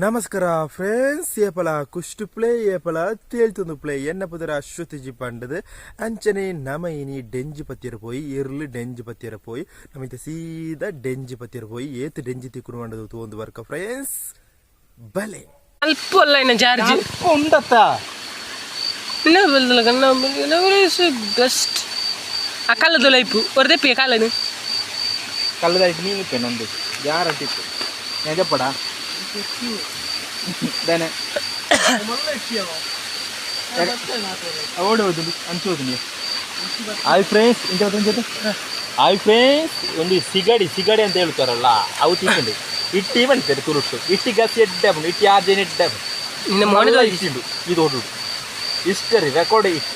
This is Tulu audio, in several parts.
ನಮಸ್ಕಾರ ಫ್ರೆಂಡ್ಸ್, ಏಪಲ ಕುಷ್ಟು ಪ್ಲೇ ಏಪಲ ತೇಳ್ತೊಂದು ಪ್ಲೇ ಎನ್ನ ಪುದರ ಅಶ್ವತಿಜಿ ಪಂಡದು ಅಂಚನೆ ನಮ ಇನಿ ಡೆಂಜಿ ಪತ್ತಿರ ಪೋಯಿ ಇರ್ಲು ಡೆಂಜಿ ಪತ್ತಿರ ಪೋಯಿ ನಮ್ಮ ಇತ್ತೆ ಸೀದಾ ಡೆಂಜಿ ಪತ್ತಿರ ಪೋಯಿ ಏತ್ ಡೆಂಜಿ ತಿಕ್ಕುನು ಪಂಡದು ತೂವೊಂದು ಬರ್ಕ ಫ್ರೆಂಡ್ಸ್ ಬಲೆ. ಅಲ್ಪ ಅಲ್ಲ ಚಾರ್ಜ್. ಉಂಡತ್ತ. ಬೆಸ್ಟ್ ಆ ಕಲ್ಲದ ಲೈಪು ಹೊರದೆಪ್ಪಿಯ ಕಾಲನು. ಕಲ್ಲದಾಯ್ತು ನೀನು ಪೆನ್ನೊಂದು ಗ್ಯಾರಂಟಿ ಇತ್ತು ನೆಜಪಡ ದಾನೆ ಓಡಿ ಹೋದುಂಡು ಅಂಚು ಹೋದುಂಡು. ಹಾಯ್ ಫ್ರೆಂಡ್ಸ್, ಇಂಚ ಇಂಚ. ಹಾಯ್ ಫ್ರೆಂಡ್ಸ್, ಒಂದು ಸಿಗಡಿ ಸಿಗಡಿ ಅಂತ ಹೇಳ್ತಾರಲ್ಲ, ಅವು ತಿಂದುಂಡು. ಇಟ್ಟಿ ಬಂತಾರೆ ತುರುಟ್ಟು ಇಟ್ಟಿ ಗಸಿ ಎಡ್ಡೆ ಬಂದು ಇಟ್ಟಿ ಆಜೇನ ಎಡ್ಡೆ. ನಿನ್ನ ಮೋನೆದ. ಇಟ್ಟಿಂಡು ಇದು ಓಡುಡು ಹಿಸ್ಟರಿ ರೆಕಾರ್ಡ್ ಇಟ್ಟು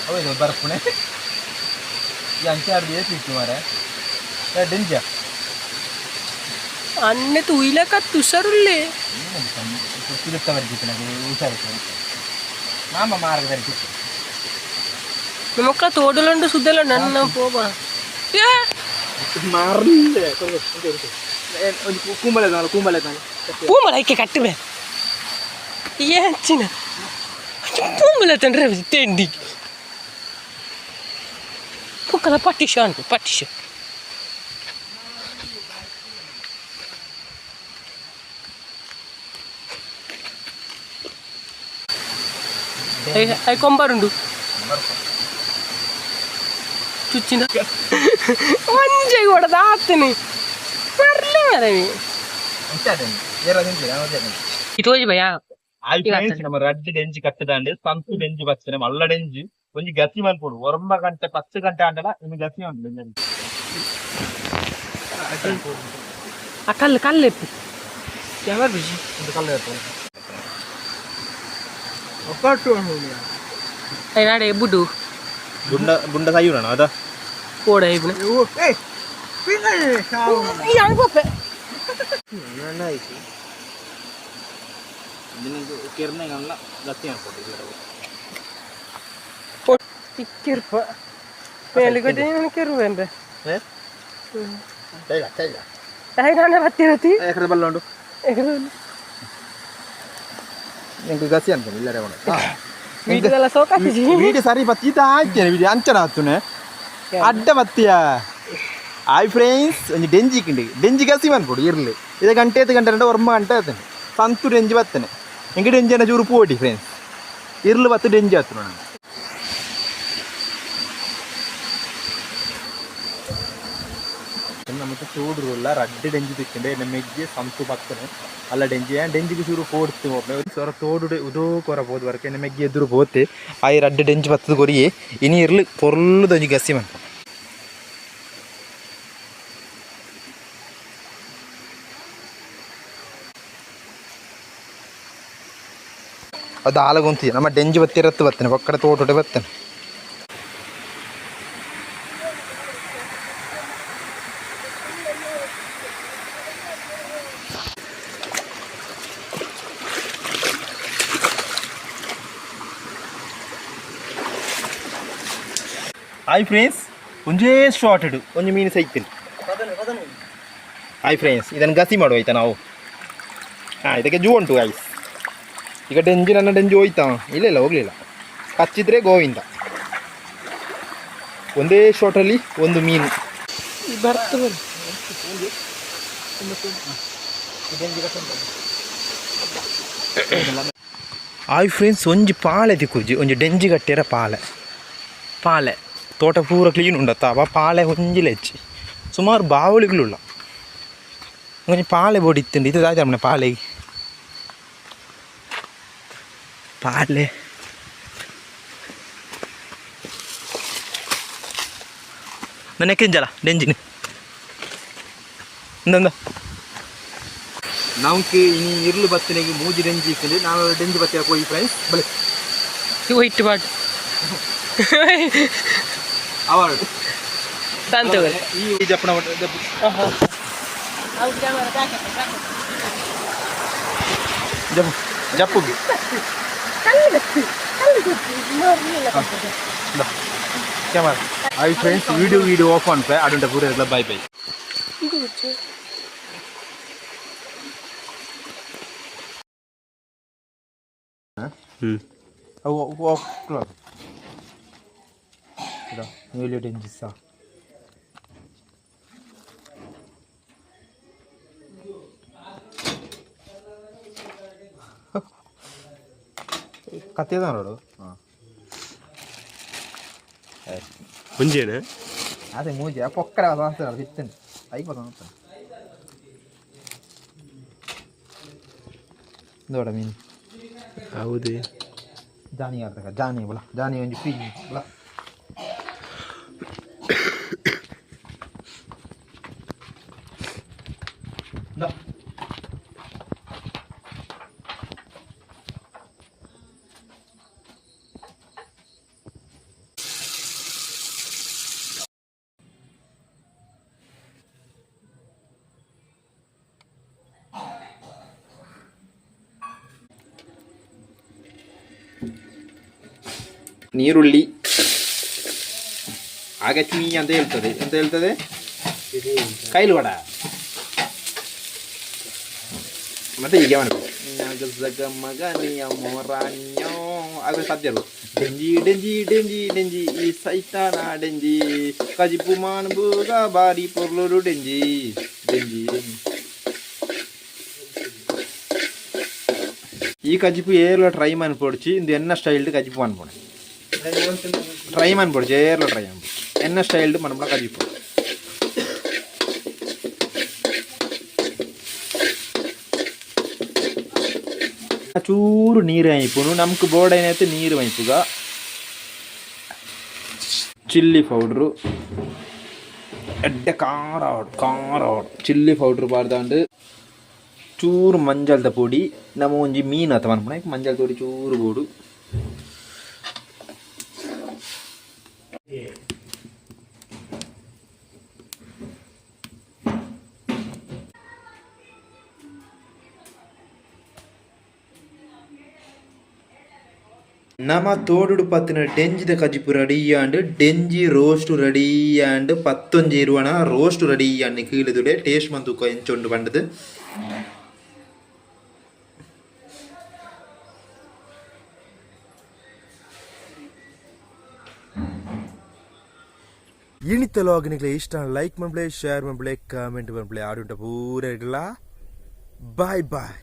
ಅವೇನು ಬರ್ಪುಣೆ ಈ ಅಂಚಾರ್ದು ಏತ್ ಇಟ್ಟು ಮಾರೆ ಡೆಂಜ. ಅನ್ನೆ ತೂಯ್ಲಕ ತುಷರುಲ್ಲೆ. ತಿರುತ್ತ ಬರ್ತಿತ್ತು ಹುಷಾರು ಮಾಮ ಮಾರ್ಗ ಬರ್ತಿತ್ತು. ಮಕ್ಕಳ ತೋಡಲುಂಡು ಸುದ್ದಲ್ಲ ನನ್ನ ಪೋಬ. ಮಾರ್ಲೆ ಒಂದು ಕೂಂಬಲೆ ಕೂಂಬಲೆ. ಪೂಂಬಳ ಐಕೆ ಕಟ್ಟುವೆ ಏಚಿನ ಪೂಂಬಲ ತಂಡ್ರೆ ತೆಂಡಿ ಪುಕ್ಕದ ಪಟ್ಟಿಶ ಉಂಟು ಪಟ್ಟಿಶ. I ಕೊಂಬರುಂಡು ಚುಚ್ಚಿನ ಒಂಜೆ ಕೂಡ ದಾತನೆ ಬರ್ಲೆ ಮರವಿ. ಇತೋಜಿ ಭಯ. ಹಾಯ್ ಫ್ರೆಂಡ್ಸ್, ನಮ್ಮ ರಡ್ಡ್ ಡೆಂಜಿ ಕಟ್ಟದಾಂಡ್ ಸಂತು ಡೆಂಜಿ ಬಚ್ಚನೆ ಮಲ್ಲ ಡೆಂಜಿ ಒಂಜಿ ಗಸಿ ಮನ್ಪೊಡು ಒರಂಬ ಗಂಟೆ ಪತ್ತು ಗಂಟೆ ಆಂಡಲ ಇನ್ನು ಗಸಿ ಮನ್ಪೊಡು. ಆ ಕಲ್ಲು ಕಲ್ಲು ಎಪ್ಪು ಯಾವಾಗ ಬಿಜಿ. ಒಂದು ಕಲ್ಲು ಇರ್ತದೆ. ನಾಡೆ ಬುಡ್ಡು. ಬುಂಡ ಬುಂಡ ಸೈಯುನ ಅದ. ಓಡ ಇಬ್ನ ಈ ಅನ್ಕೋಪೆ. ಕಿರ್ನೆಗಲ್ಲ ಗಸಿ ಮನ್ಪೊಡು. ಇಕ್ಕಿರ್ಪ ಮೇಲಿಗೊಡ್ಡೆ ಕಿರುವೆಂಬೆ. ನಾನು ಬತ್ತಿರತಿ. ಎಕರೆ ಬಲ್ಲ ಉಂಡು. ಎಂಕ್ ಗಸಿ ಅನ್ಕೊಂಡು ಇಲ್ಲರೆ ವೀಡಿಯೋದೆಲ್ಲ ಸೋಕಾತಿಜಿ. ವೀಡಿಯೋ ಸರಿ ಬತ್ತಿ ಇದು ಆಯ್ತೇನೆ ವೀಡಿಯೋ ಅಂಚನ ಆತುನೆ ಅಡ್ಡ ಬತ್ತಿಯ. ಹಾಯ್ ಫ್ರೆಂಡ್ಸ್, ಒಂಜಿ ಡೆಂಜಿ ಕಿಂಡಿ ಡೆಂಜಿ ಗಸಿ ಮನ್ಪೊಡು ಇರ್ಲಿ ಇದೆ ಗಂಟೆ ಐದು ಗಂಟೆ രണ്ട് ಒರ್ಮ ಗಂಟೆ ಆತನೆ ಸಂತು ಡೆಂಜಿ ಬತ್ತನೆ ಎಂಕ್ ಡೆಂಜಿ ಚೂರು ಪೋಡಿ ಫ್ರೆಂಡ್ಸ್ ಇರ್ಲು ಬತ್ತು ಡೆಂಜಿ ಆತು ನಾನು. ನಮಗೆ ತೋಡುರುಲ್ಲ ರಡ್ಡ್ ಡೆಂಜಿ ತಿಕ್ಕಂಡೆ ಎನ್ನ ಮೆಗ್ಗೆ ಸಂತು ಬತ್ತನೆ ಅಲ್ಲ ಡೆಂಜಿ ಡೆಂಜಿಗೆ ಚೂರು ಪೋಡ್ತು ಸೊರ ತೋಡುಡೆ ಉದೋ ಕೊರ ಪೋದು ವರಕೆ ಎನ್ನ ಮೆಗ್ಗೆ ಎದುರು ಪೋತೆ ಆಯಿ ರಡ್ಡ್ ಡೆಂಜಿ ಬತ್ತದ ಕೊರಿಯೆ ಇನಿ ಇರ್ಲು ಪೊರ್ಲುದೊಂಜಿ ಗಸಿ ಮನ್ಪ. ಅದು ಆಲಗೊಂತಿ ನಮ್ಮ ಡೆಂಜಿ ಬತ್ತಿರತ್ತು ಬತ್ತನೆ ಪಕ್ಕಡ ತೋಟೋಟೆ ಬತ್ತನೆ. ಹಾಯ್ ಫ್ರೆಂಡ್ಸ್, ಒಂಜೇ ಶಾರ್ಟ್ ಇಡು ಒಂಜಿ ಮೀನು ಸೈತಿನಿ. ಹಾಯ್ ಫ್ರೆಂಡ್ಸ್, ಇದನ್ನು ಗಸಿ ಮಾಡುವ ಆಯ್ತಾ ನಾವು. ಹಾಂ, ಇದಕ್ಕೆ ಜೂ ಉಂಟು ಗಾಯ್ಸ್. ಈಗ ಡೆಂಜಿ ನನ್ನ ಡೆಂಜಿ ಹೋಯ್ತಾ? ಇಲ್ಲ ಇಲ್ಲ, ಹೋಗಲಿಲ್ಲ. ಕಚ್ಚಿದ್ರೆ ಗೋವಿಂದ. ಒಂದೇ ಶಾರ್ಟಲ್ಲಿ ಒಂದು ಮೀನು. ಬರ್ತದೆ. ಹಾಯ್ ಫ್ರೆಂಡ್ಸ್, ಒಂಜಿ ಪಾಲೆ ತಿಕ್ಕುಜಿ ಒಂಜಿ ಡೆಂಜಿ ಕಟ್ಟಿರ ಪಾಲೆ ಪಾಲೆ ತೋಟ ಪೂರ ಕ್ಲೀನ್ ಉಂಡತ್ತ ಅವ ಪಾಲೆ ಒಂಜಿ ಲೆಚ್ಚಿ ಸುಮಾರು ಬಾವಳಿಗಳುಳ್ಳ ಒಂಜಿ ಪಾಲೆ ಬೋಡಿ ಇತ್ತುಂಡು. ಇದು ದಾದ ಪಾಲೆ ಪಾಲೆ ನೆಕ್ಕಿಂಜಲ ಡೆಂಜಿನ ಇಂದ ನಮ್ಗೆ ಇನಿ ಇರ್ಲು ಬತ್ತಿನಿಗೆ ಮೂಜಿ ಡೆಂಜಿ ಇಕ್ಕಲಿ ನಾವು ಡೆಂಜಿ ಬತ್ತಿರ ಹೋಗಿ ಫ್ರೆಂಡ್ಸ್ ಬಲೆ. ವೈಟ್ ಬಾಟ್. ಅವಾರ್ಡ್. ತಂತು. ಈ ಜಪ್ಪಣ ಜಪ್ಪು ಜಪ್ಪು camera. Hi friends, video video off ಅನ್ಪೆ ಅಡುಂಟ ಪೂರ ಬೈ ಬೈ. ಅವು ನೀಲಿ ಡೆಂಜಿಸ ಕತ್ತಿದ ನೋಡು. ಹಾಂ. ಒಂಜೇನೆ. ಅದೇ ಮೂಜಿ ಪೊಕ್ಕಡೆ ಅಂತಾರೆ ಬಿತ್ತನೆ ಐಕ್ ಅಂತ ದೊಡ ಮೀನು. ಹೌದು. ಜಾನಿ ಆರ್ತಕ ಜಾನಿ ಬಲ ಜಾನಿ ಒಂಜಿ ಫ್ರೀ ಬಲ. ನೀರುಳ್ಳಿ ಆಗಚಿ ಅಂತ ಹೇಳ್ತದೆ, ಎಂತ ಹೇಳ್ತದೆ? ಕೈಲು ವಡ. ಮತ್ತೆ ಈಗ ಅದು ಸಾಧ್ಯ. ಡೆಂಜಿ ಡೆಂಜಿ ಡೆಂಜಿ ಡೆಂಜಿ ಈ ಸೈತಾನ ಡೆಂಜಿ ಕಜಿಪು ಮಾನ್ಬುಗ ಬಾರಿ ಪೊರ್ಲುಡು ಡೆಂಜಿ ಡೆಂಜಿ ಡೆಂಜಿ. ಈ ಕಜಿಪು ಏರ್ಲ ಟ್ರೈ ಮನ್ಪೊಡ್ಚಿ. ಇಂದು ಎನ್ನ ಸ್ಟೈಲ್ಡ್ ಕಜಿಪು ಮನ್ಪೊಡೆ. Try ಮನ್ಪೊಡ್ಚಿ, ಏರ್ಲ try ಮನ್ಪೊಡ್ಚಿ. ಎನ್ನ ಸ್ಟೈಲ್ಡ್ ಮನ್ಪುನ ಕಜಿಪು. ಚೂರು ನೀರು ಐಪುನು ನಮ್ಗೆ ಬೋರ್ಡ್ ಏನೈತೆ ನೀರು ಐಪುಗ. ಚಿಲ್ಲಿ ಪೌಡ್ರು ಎಡ್ಡೆ ಖಾರ ಆವಡು, ಖಾರ ಆವಡು. ಚಿಲ್ಲಿ ಪೌಡ್ರ್ ಪಾಡ್ದಾಂಡು ಚೂರು ಮಂಜಲ್ದ ಪೊಡಿ. ನಮ್ಮ ಒಂಜಿ ಮೀನು ಅತ್ತ ಮನ್ಪುನ ಮಂಜಲ್ ಪೊಡಿ ಚೂರು ಬೋಡು. ನಮ ತೋಡುಡು ಪತ್ತಿನ ಡೆಂಜಿದ ಕಜಿಪು ರೆಡಿ ಆಂಡ್, ಡೆಂಜಿ ರೋಸ್ಟ್ ರೆಡಿ ಆಂಡ್. ಪತ್ತೊಂಜಿ ಇರುವಣ ರೋಸ್ಟ್ ರೆಡಿ ಆಂಡ್. ಕೀಳುದುಡೆ ಟೇಸ್ಟ್ ಮಂತು ಎಂಚೊಂಡು ಪಂಡದು. ಇಣಿತ ಲಾಗ್ ಇಷ್ಟ ಲೈಕ್ ಮನ್ಪ್ಲೆ, ಶೇರ್ ಮನ್ಪ್ಲೆ, ಕಾಮೆಂಟ್ ಮನ್ಪ್ಲೆ. ಆಡುಂಟ ಪೂರ ಇಡಲ. Boy boy.